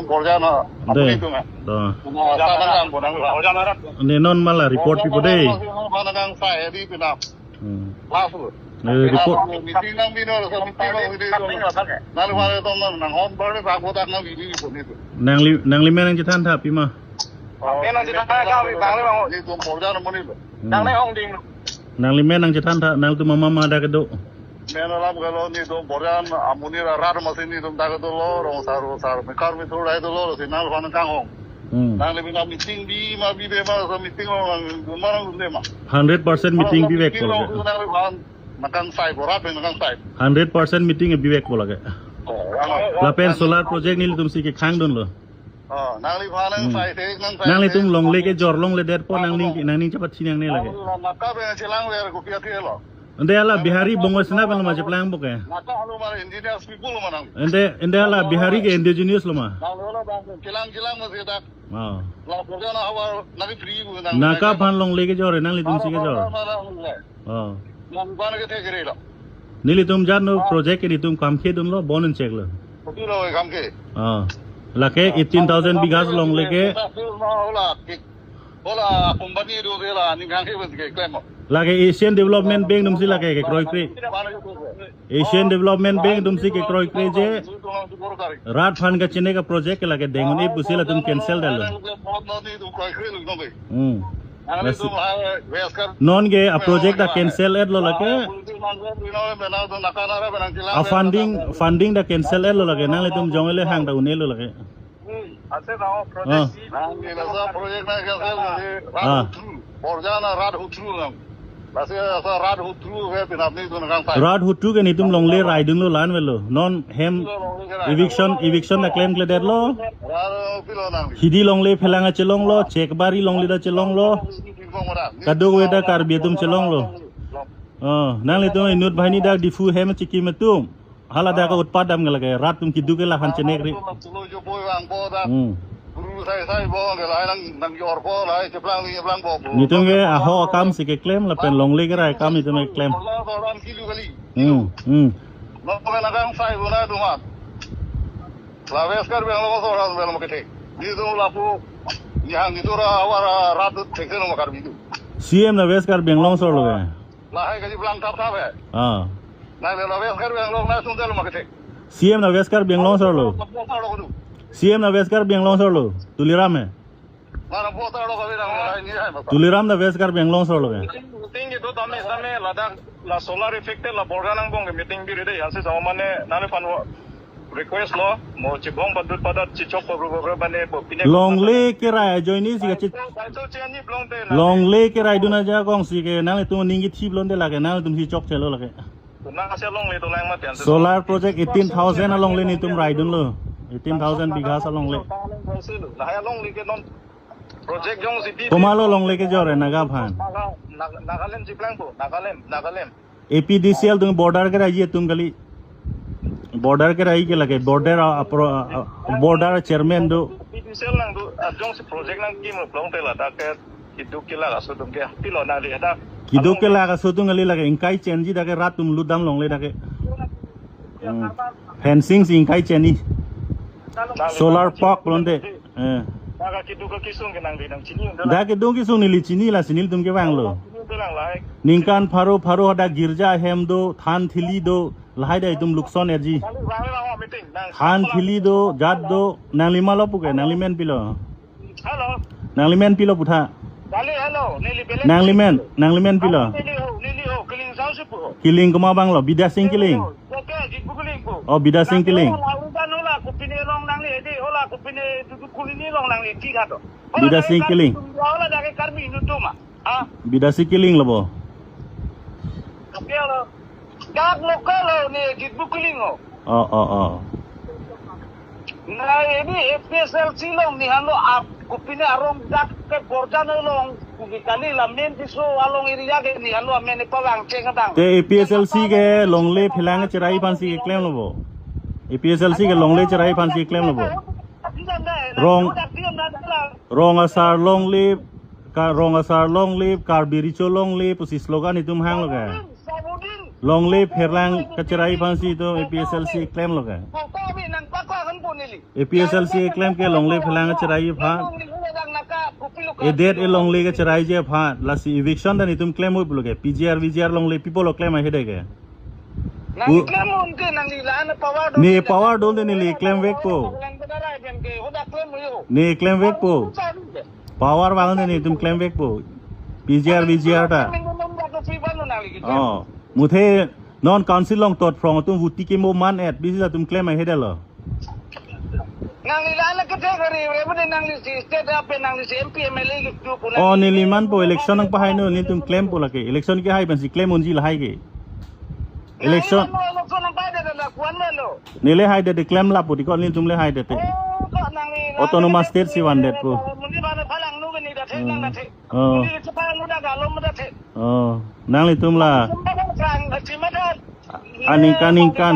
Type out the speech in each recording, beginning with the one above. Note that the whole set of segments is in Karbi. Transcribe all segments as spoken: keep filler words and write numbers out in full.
Borjan, dei, amonit atum, eh. To. Borjan nang, Borjan nang. Ne non mala report pipo dei. Nang sai di pinap. Hmm. Last. Eh, report. Meeting nang bino, meeting nang bino. Nang mana tong nang, nang hon bar ni bak botak nang bini bini. Nangli, nanglimen nangchethan tha pima? Amen nangchethan tha, kami bang le bang. Netum Borjan amonit lo. Hmm. Nang ne ong ding. Nanglimen nangchethan tha, nangtum mama ma dak kedo. Men alam kalo netum Borjan amonit ra rat masi netum dak kedo lo, rong sar, rong sar, mekar methur dak kedo lo, si nang phan kang hong. Hmm. Nangli bina meeting bi ma bibe ma, so meeting lo nang, ma nang dunde ma. Hundred percent meeting bivekpo lo. Nang phan nang kang sai, borat nang kang sai. Hundred percent meeting bivekpo lake. Oh, lapen solar project nelitum si kekhang dunlo. Oh, nangli phan nang, hmm, sai, sai, nang sai, nanglitum sai, longle kejor longle detpo, nang ning, nang ning chepat chinang ne lake. Nang, nang, nang kabe chelang ler kopi ati lo. Ante hala Bihari Bongo Sena pen lo ma cheplang bo ke? Nang ka alo ma indigenous people lo ma nang. Ante, ante hala Bihari ke indigenous lo ma? Nang lo lo bang, chelang, chelang ma sedak. Oh. La Borjan havar nang free bu nang. Naka phan longle kejor, nanglitum si kejor. Oh. Nang ban ke thek re lo. Nelitum jan no project ke netum kam ke dunlo, bon un chek lo. Hopi lo kam ke. Oh. Lake eighteen thousand bighas longle ke. Hola, hola company do de la, ning kang ke bus ke klem. Lake Asian Development Bank atum si lake kekroi kre. Asian Development Bank atum si kekroi kre je. Rat phan kachene ka project ke lake deng un-e pusi latum cancel dalo. Hmm. Nang le lasi tum hai, wes kar. Non ke a project ta cancel et lo lake. Hai, tum nang le tum nang tum naka nara benang chelang. A funding, funding ta cancel et lo lake. Nanglitum jong le hang ta un-e lo lake. Hmm, ase na o project. Ah. Nang le lasa project na cancel na le. Ah. Rat hutru. Borjan na rat hutru nang. Lasi asa rat hutru ke pinap netum nang kang sai. Rat hutru ke netum longle rai dunlo lan velo. Non hem longle ke rai. Eviction, eviction ta klem kle detlo. Rat pilo nang. Hidi longle phelang chelonglo, Chekbari longle ta chelonglo. Kadokave ta Karbi atum chelonglo. Oh, nanglitum inut banghini dak Diphu hem chikim atum. Hala dak ke utpat dam ke lake, rat atum keduk ke la phan chenek ri. Hmm. Netum ke aho akam si keklem lapen longle kerai akam netum keklem. Hmm, hmm. La West Karbi Anglong asor atum lo ma kethek. Netum lapu nihang netum ra awar rat thekse lo ma Karbi atum. C M na West Karbi Anglong asor lo ke? Lahai kachiplang thap thap he. Ah. Nang le la West Karbi Anglong na sung lo ma kethek. C M na West Karbi Anglong asor lo. Voter lo kudu. C M na West Karbi Anglong asor lo. Tuliram he. Mana voter lo kami nang lahai ni hai masa. Tuliram na West Karbi Anglong asor lo ke? Meeting, meeting itu tame, tame ladak la solar affected la Borjan angbong ke meeting biri dei, ansi sama mane nang le phan wo. Request lo, mo chibong padut padat chichok pabru pabru bane bo pine. Longle kerai ajoine si kachi. Longle kerai dun ajakong si ke nanglitum ning kithip londe lake, nanglitum si chokche lo lake. Nang ase longle dolang mati ansi. Solar project eighteen thousand alongle netum rai dunlo. Eighteen thousand bighas alongle. Lahai alongle ke non project jongsi di. Komat lo longle kejor he Naga aphan? Naga, Naga, Nagaland chiplang po, Nagaland, Nagaland. A P D C L atum border kerai atum kali. Border kerai ke lake, border a, a, pro-, a, a, border chairman do. A P D C L nang do, a jongsi project nangkim long te ladak ke, keduk kelak aso atum ke, pilo nang le dak. Keduk kelak aso atum kali lake, ingkai chenji dak ke rat atum lut dam longle dak ke. Hmm. Fencing si ingkai cheni. Solar park londe. Eh. Dak keduk kesung ke nangli nangchini. Dak keduk kesung neli chini, lasi nelitum kevang lo. Ningkan pharo pharo hadak girja ahem do, than thili do, lahai dak itum lukson erji. Than thili do, jat do, nangli ma lo pu ke, nanglimen pilo? Hello. Nanglimen pilo putha? Dali, hello. Neli belen. Nanglimen, nanglimen pilo? Neli ho, neli ho, Kiling Sao si pu ho. Kiling komat abang lo, Bidya Sing Kiling. Oke, Jitbu Kiling pu. Oh, Bidya Sing Kiling. Hola, udan hola, kopine long nangli, edi hola, kopine duduk kulini long nangli, tiga to. Hola, Bidya Sing Kiling. Hola, dak ke Karbi Hindu atum ma. Ah. Bidya Sing Kiling lo bo. Tapi lo. Dak local lo ni Jitbu Kiling ho. Oh, oh, oh. Na edi A P H L C along ni halo ap kopine arong dak ke Borjan along kubi kali la main piso along area ke ni halo amen pawang cheng adang. Te A P H L C ke longle phelang cherai aphan si keklem lo bo. A P H L C ke longle cherai aphan si keklem lo bo. Rong, rong asar longle, ka rong asar longle, Karbi Recho longle pusi slogan itum hang lo ke. Longle phelang kacherai aphan si itum A P H L C klem lo ke. A P H L C keklem ke longle phelang cherai aphan. Edet e longle ke cheraiji aphan. Lasi eviction ta netum klemvoi pulo ke. P G R, V G R longle pi apotlo klem ahede ke. Nang Bu- klem unte nang lila na power do. Ne power do te neli klemvekpo. Ne klemvekpo. Power vang te netum klemvekpo. P G R, V G R ta. Oh. Muthe non council along tot phrong atum vote kimo man-et. Bisi atum klem ahedetlo. Nang lila na kete kari, re bude nang li si state ape nang li si M P, M L A ke tu puna. Oh, neli manpo election nangpahai non, netum klempo lake. Election kehai pensi klem unji lahai ke. Election. Nang lila na election nangpahai de la kuan melo. Neli haidet de klem lapu di ko netum le haidet te. Oh, ko nang lila. Autonomous state si vandetpo. Muni bana phalang nu ke ni da the nang da the. Oh. Muni ke phalang nu da galom da the. Oh, nanglitum la. Aningkan ningkan.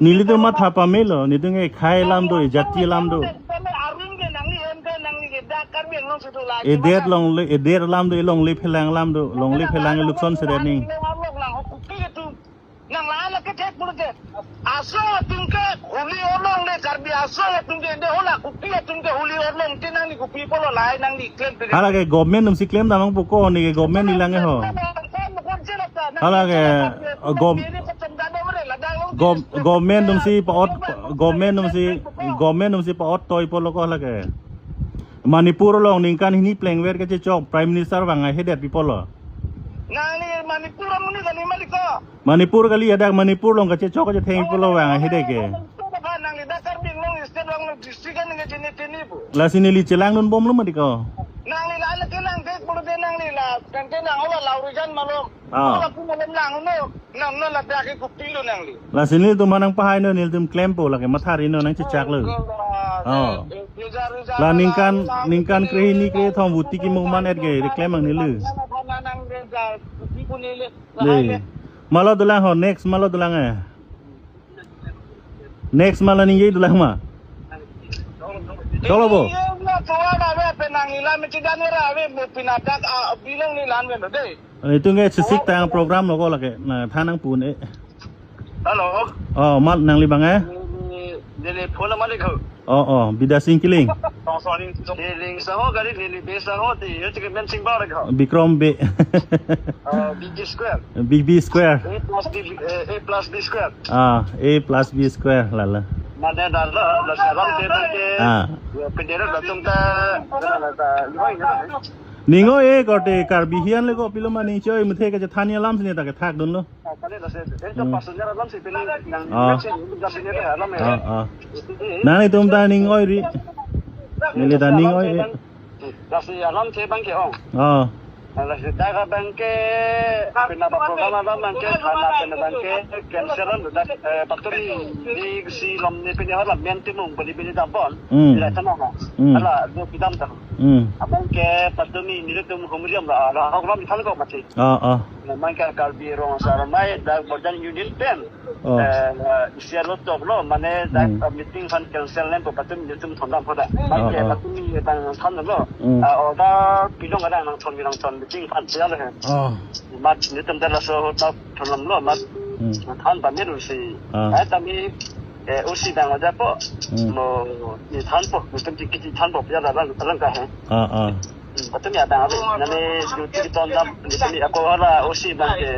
Nelitum matha pamelo, netum ekhai alam do, ejati alam do. Edet longle, edet alam do, elongle phelang alam do, longle phelang elukson sedening. Nang la la kethek pulote. Asong atum ke huli orlong le Karbi asong atum ke de hola Kuki atum ke huli orlong te nangli Kuki apotlo lahai nangli klem pele. Hala ke government atumsi klem damnang puko ne ke government ilang ho. Hala ke, uh, gov-, gov-, government atumsi pa-ot, government atumsi, government atumsi pa-ot toi apotlo ko hala ke. Manipur along ningkan hini plengver kachechok Prime Minister vang ahedetpi apotlo. Nangli Manipur amonit kali mati ko. Manipur kali, hadak Manipur along kachechok kachetheng pulo vang ahede ke. Nangli dak Karbi Anglong state along district kan nge chini tini bu. Lasi neli chelang dunbomlo mati ko. Nangli la la kelang ke pulote nangli la kan ke nang hola laurijan malom. Ah. Hola pu malom lang no. Nang no la dak ke kupilo nangli. Lasi nelitum nangpahai non, nelitum klempo lake mathari non nangchechaklo. Oh. La ningkan, ningkan krehini krethom vote kimo man-et ke, re klem ang neli. Le. Malo dolang ho, next malo dolang eh. Next malo ningje dolang ma. Choklo bo. Itum ke sisik tang program lo ko lake. Na than nangpu un-e. Hello. Oh, mat nangli bang eh? Neli, neli phone malik ho. Oh, oh, Bidya Sing Killing. Killing saho kali neli Bey saho ti, ya cik men sing bar ho. Bikram Bey. Uh, B B Square. B B Square. A plus B, eh, A plus B square. Ah, A plus B square lala. Mane dala, la salam te te. Ah. Ya pendera datum ta, ta, ta, ta, ning oi-e korte Karbi hian le ko pilo mane choi muthe kachethan alam sini ta kethak dunlo. Kali la se, enta personal alam si pini yang Ah. Yang sini, yang sini ada alam ya. Ah, ah. Nangtum ta ning oi-ri. Neli ta ning oi-e. Lasi alam ke bang ke ong. Ah. Lasi dak abang ke, pina ba program alam bang ke, khana pina bang ke, cancel an dak, eh, patumi di si lom ni pini hala men timung pini pini tampon. Hmm. Ila tama. Hmm. Hala do pidam ta. Hmm. Abang ke patumi nelitum humriam la, la program than ko mati. Ah, ah. Memang ke Karbi Rong Asar Ramai dak Borjan Union pen. Oh. Eh, isi alo toklo, mane dak Hmm. meeting aphan cancel nangpo patumi nelitum thondam phoda. Bang ke Oh, oh. patumi bang thanlo. Hmm. Ah, order pilong kadang nangthon bilang thon meeting aphan sial he. Oh. Mat nelitum dak laso ta thondamlo, mat Hmm. than pamir si. Ah. Ai tami, eh, O C bang aja po. Hmm. Mo ni thanpo, nelitum kiti thanpo, ya la bang, bang ka he. Ah, ah. Hmm, patumi abang ave. Nane duty thondam, nelitum ako hala O C bang ke,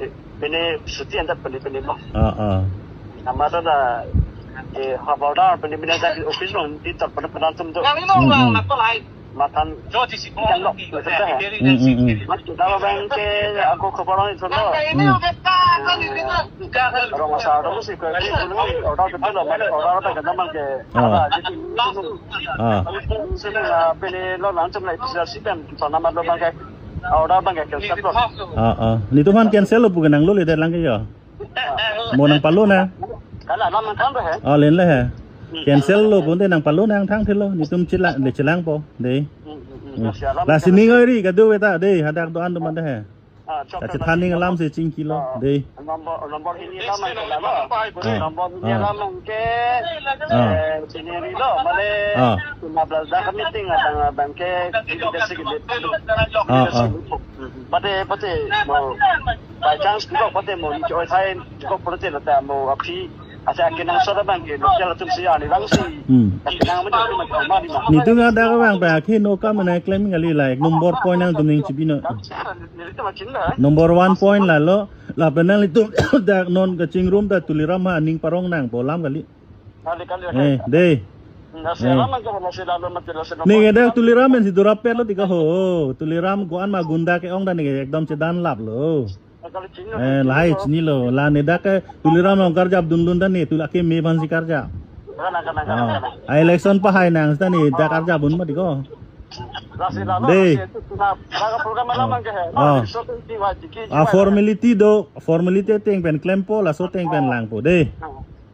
eh, pene suti anda pene pene mo. Ah, ah. Nama tu dah, eh, hawaldar pene pene dah office lo, di tak pernah pernah tum tu. Hmm, hmm. Matan. Hmm, hmm, hmm. Mas kita abang ke ako khobor ni thondam. Hmm. Rong Asar Ramai si ke, order tu lo, order tu lo, mas order tu kena mang ke. Ah. Ada, jadi, Ah. Sini, ah, pini lo langsung lah, bisa sih kan, sana mana bang ke, ah, order bang ke cancel lo. Ah, ah. Nelitum aphan cancel lo, bukan nang lo, lihat lang ke ya. Mo nangpalo na. Kalau alam nangthan he. Ah, len le he. Cancel lo, bonte nangpalo nangthanthe lo, nelitum chelang, le chelangpo, dei. Hmm, hmm, hmm. Hmm. Lasi ning oi-ri, kadokave ta, dei, hadak do-an do mate he. Ah, chok. Kachethan ning alam si chingkilo, ah, dei. Number, number hini alam ang ke lalo. Ah. Number hini Ah. alam ang ke, Ah. eh, sini ri lo, mane, Ah. lima belas dah kami ting abang, abang ke, kita sih gitu. Ah, ah. Pati, pati, mau. By chance ko pate mo ni choi thai ko pate lo ta mo aphi asa ke nang sora bang ke lo kela tum si ani bang si. Hmm. Ke nang mo ni ma ma ni ma. Netum adak abang pa ke no kam na claim kali, like number point nangtum ning chibino. Ni tu ma chin na. Number one point lalo, lapen nanglitum dak non kachingrum ta Tuliram ha ning parong nangpo alam kali. Kali kali. Eh, dei. Nasi Eh. Ram man ke nasi lalu mati nasi. Neke dak Tuliram pensi durapet lo tiko ho. Tuliram ko-an ma gunda ke-ong ta neke ekdom chedan laplo. Kali chin na. Eh, lahai chinilo. La ne dak ke Tuliram long karjap dundun ta ne, tu lake me aphansi karjap. Kana kana kana. Oh. Kana. A election pahai nang ta ne dak karjap un ma tiko. Nasi lalu Dei. Nasi tu na. Laga program mana Oh. Man ke hai. Oh. Nasi shooting ti wa jiki. Ah, formality do, formality ateng pen klempo, laso ateng pen langpo dei.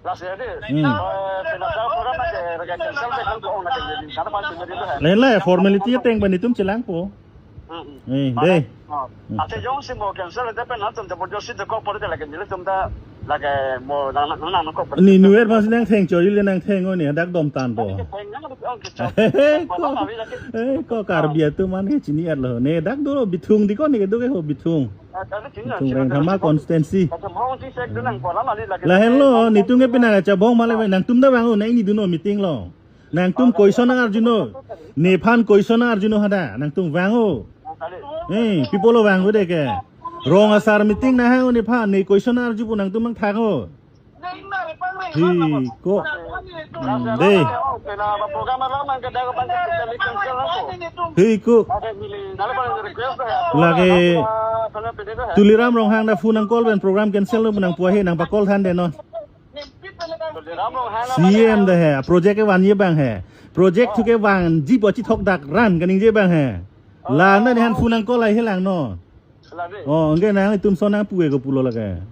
Lasi ya dei. Hmm. Eh, penata program na ke, ke cancel ke kan ko na ke jadi. Karena pasti jadi itu, hai. Lain la, formality ateng pen netum chelangpo. Hmm, hmm. Eh, Mana? Dei. Oh. Hmm. Ate jongsi mo cancel ate pen nangtum jabardasti de ko pore lagi, nelitum ta lagi mo nang nang nang ko pore. Ni nuer mas nangtheng choi le nangtheng o ni dak dom tan po. Lagi ke theng nang, oh, ke chok. Ko, Mana kami lagi? Eh, ko Karbi atum an ke chini-et lo. Ne dak do Bithung tiko, ne ke do ke ho Bithung. Tung Rengkhama constituency. Lahenlo, netum ke pina chabong male, nangtum ta vang o, nang ini dun o meeting lo. Nangtum question nang arjunon. Nephan question nang arjunon hada, nangtum vang o. Eh, people lo vang o dei ke. Rong asar meeting nahang o nephan, ne question nang arjupo nangtum nangthang o. Hi ko. Hmm, dei. Hi ko. Lake Tuliram Ronghang ta phone nang call pen program cancel lo nang puahe nang pa call than dei non. C M ta he, project ke vanji abang he. Project thu ke vanji pu chethok dak ran kaningje abang he. La na nephan phone nang call ai he lang non. Lagi. Oh, anke nanglitum son nangpu ke ko pulo lake.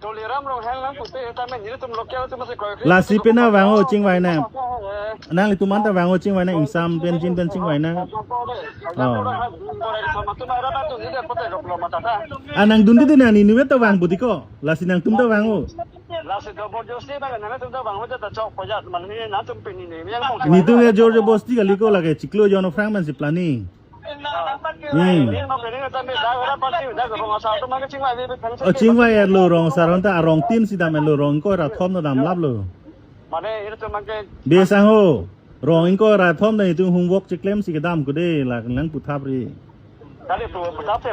Tuliram Ronghang nangpute, tame nelitum local atum si koi. Lasi pena vang o chingvai nang. Nanglitum anta vang o chingvai nang, ingsam pen jin pen chingvai nang. Oh. Ah, nangdunde dei nang ni nuet ta vangpo tiko. Lasi nangtum ta vang o. Lasi jabardasti bang nangtum ta vang o ta chok pojat man ni nangtum pini ni yang mong. Netum ke jabardasti kali ko lake, chiklo jon aphrang man si planning. Hmm. Oh, chingvai-et lo rong asar anta arong tin si dam-et lo, rong ingkoi ra thom ta damlaplo. Besa ho. Rong ingkoi ra thom ta netum homework cheklemsi kedam ko dei, la nang puthap ri.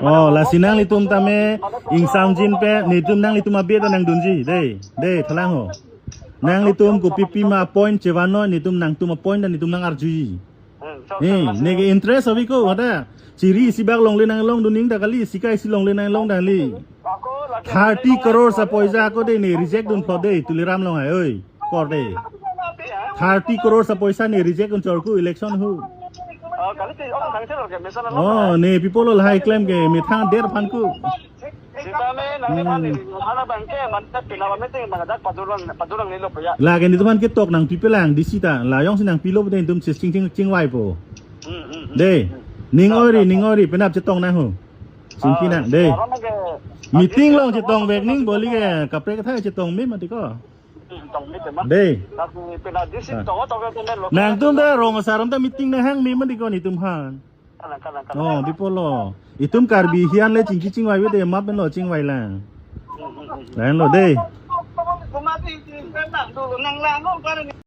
Oh, lasi nanglitum tame ingsam jin pen netum nanglitum abet ta nangdunji dei. Dei, thalang ho. Nanglitum kopi pima appoint chevan noi, netum nangtum appoint ta netum nang arjuji. Hmm, so, Eh, so, neke interest abi ko, hada. Chiri isi bak longle nanglongdun ning ta kali, sikai isi longle nanglong ta kali. Ako, lagi Thirty crore sa poisa ako dei ne reject dun pho dei, Tuliram Ronghang oi. Kor dei. Thirty crore sa poisa ne reject dun chor ko election hu. Oh, kali ti, oh, kali ti, okay, misal Oh, ne people lo lahai claim ke methang der aphan ko. Sitame nang ni mani, hmm, hala bang ke, man ta pina ba meeting bang dak padurang, padurang ni lo puya. Lake netum aphan ketok nangpipelang D C ta, la jongsi nangpilo pute netum ching ching chingvaipo. Hmm, hmm, hmm. Dei, ning oi ri, ning oi ri, penap chetong nang ho. Chingki nang, dei. Sekarang ke, Meeting along chetong vek ning boli ke, kaprek thai chetong me mati ko. Tong ni tema. Dei. Tapi pina D C Ah. Tong tong ke lo. Nangtum ta rong asar anta meeting nanghang me mati ko netum aphan. Kalang, kalang, kalang. Oh, people lo. Itum Karbi hian le chingki chingvai vede map lo chingvai lang. Hmm, hmm, hmm. Lahenlo dei.